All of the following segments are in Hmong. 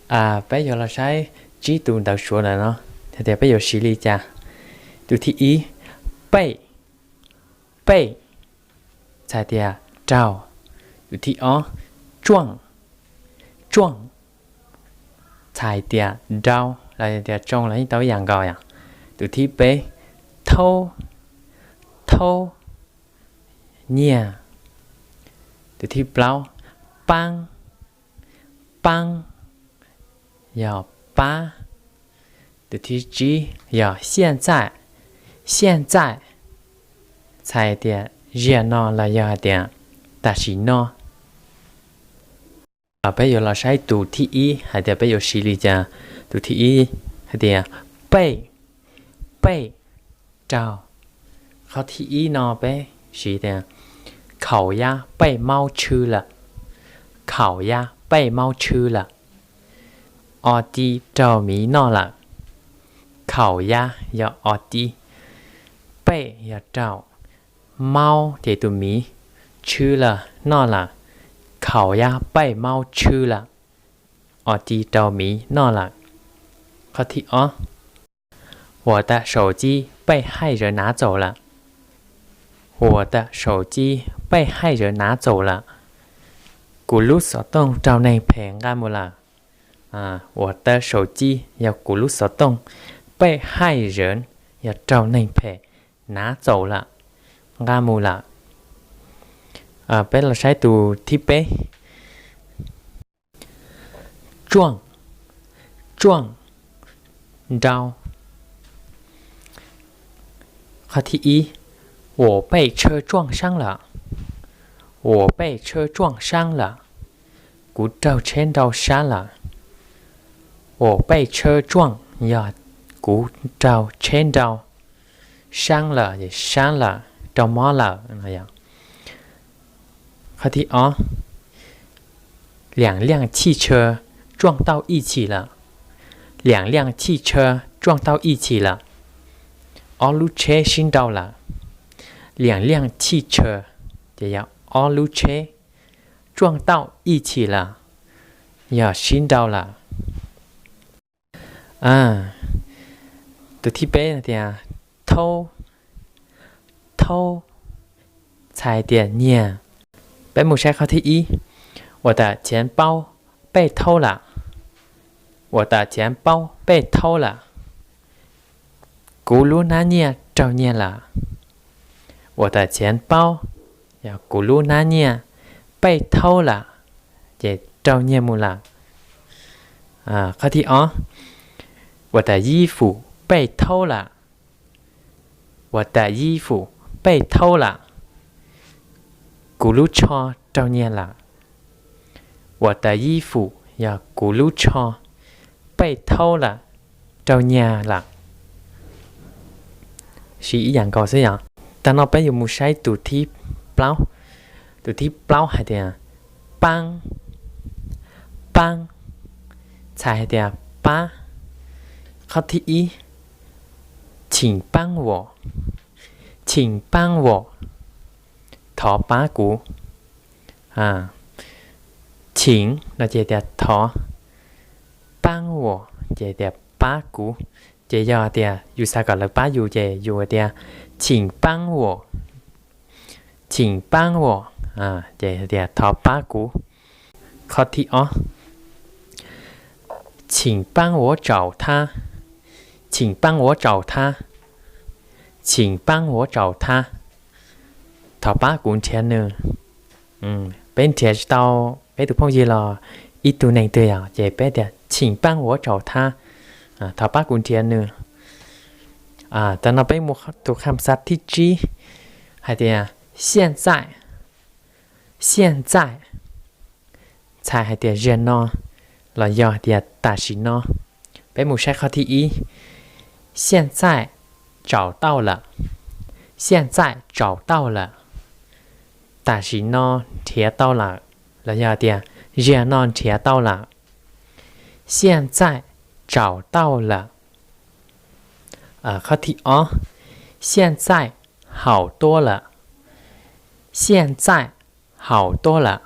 Peb yuav los saib tsib tus ntawv Suav ntawm no, hais tias peb yuav siv li cas. Tus thib ib, 被, 被, txhais tias raug. Tus thib ob, 撞, 撞, txhais tias nrau los tias tsoo los yeej tau ib yam nkaus yom. Tus thib peb, 偷, 偷, nyiag. Tus thib plaub, 帮, 帮, yog pab. Tus thib tsib yog 现在, 现在, txhais tias ziag no los yog hais tias tam sim no. Peb yuav los saib tus thib ib hais tias peb yuav siv li cas. Tus thib ib hais tias 被, 被, raug. Qhov thib ib no peb siv tias 烤鸭被猫吃了, 烤鸭被猫吃了, os tis raug miv noj lawm. 烤鸭 yog os tis, 被 yog raug, 猫 ces tus miv, 吃了 noj lawm. 烤鸭被猫吃了, os tis raug miv noj lawm. Qhov thib ob, 我的手机被害人拿走了, 我的手机被害人拿走了, kuv lub xov tooj raug neeg phem nqa mus lawm. 我的手机 yog kuv lub xov tooj, 被害人 yog raug neeg phem, 拿走了, nqa mus lawm. Peb los saib tus thib peb, 撞, 撞, nrau. Qhov thib ib, 我被车撞伤了, 我被车撞伤了, kuv raug tsheb nrau sab lawm. 我被车撞 yog kuv raug tsheb nrau, 伤了, sab lawm, raug mob lawm. Qhov thib ob, 两辆汽车撞到一起了, 两辆汽车撞到一起了, ob lub tsheb sib nrau lawm. 两辆汽车 ces yog ob lub tsheb, 撞到一起了, yog sib nrau lawm. Tus thib peb tias, 偷, 偷, txhais tias nyiag. Peb mus saib qhov thib ib, 我的钱包被偷了, 我的钱包被偷了, kuv lub hnab nyiaj raug nyiag lawm. 我的钱包, yog kuv lub hnab nyiaj, 被偷了, ces raug nyiag mus lawm. Qhov thib ob, 我的衣服被偷了, 我的衣服被偷了, kuv lub tsho raug nyiag lawm. 我的衣服 yog kuv lub tsho, 被偷了, raug nyiag lawm. Siv ib yam nkaus xwb yom. Tag no peb yuav mus saib tus thib plaub. Tus thib plaub hais tias, 帮, 帮, txhais hais tias pab. Qhov thib ib, 请帮我, 请帮我, thov pab kuv. 请 no ces tias thov, 帮我 ces tias pab kuv. Ces yog tias yus xav kom lawv pab yus ces yus tias, 请帮我, 请帮我, ces tias thov pab kuv. Qhov thib ob, 请帮我找他, 请帮我找他, 请帮我找他, thov pab kuv nrhiav nws. Peb nrhiav tsis tau peb tus phooj ywg los ib tug neeg twg yom, ces peb tias, 请帮我找他, thov pab kuv nrhiav nws. Tag no peb mus tus kham xav thib tsib hais tias, 现在, 现在, txhais hais tias ziag no los yog hais tias tam sim no. Peb mus saib qhov thib ib, 现在找到了, 现在找到了, tam sim no nrhiav tau lawm, los yog tias ziag no nrhiav tau lawm. 现在找到了. Qhov thib ob, 现在好多了, 现在好多了,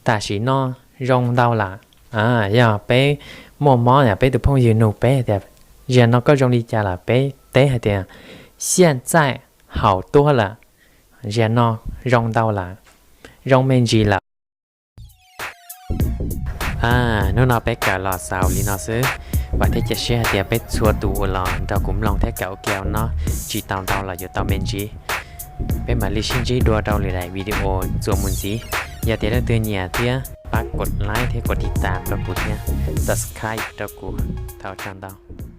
tam sim no zoo ntau lawm. Yog peb muaj mob, peb tus phooj ywg nug peb tias, ziag no koj zoo li cas lawm, peb teb hais tias, 现在好多了, ziag no zoo ntau lawm, zoo me ntsis lawm. Hnub no peb kawm los xaus li no xwb. Vam thiab cia siab hais tias peb txhua tus uas los nrog kuv mloog thiab kawm ua ke no tsis tau ntau los yuav tau me ntsis. Peb mam li sib ntsib dua rau lwm daim video txuas mus ntxiv. Yog tias leej twg nyiam thiab pab kov like thiab kov tiv tam rau kuv thiab subscribe rau kuv. Thov tsaug ntau.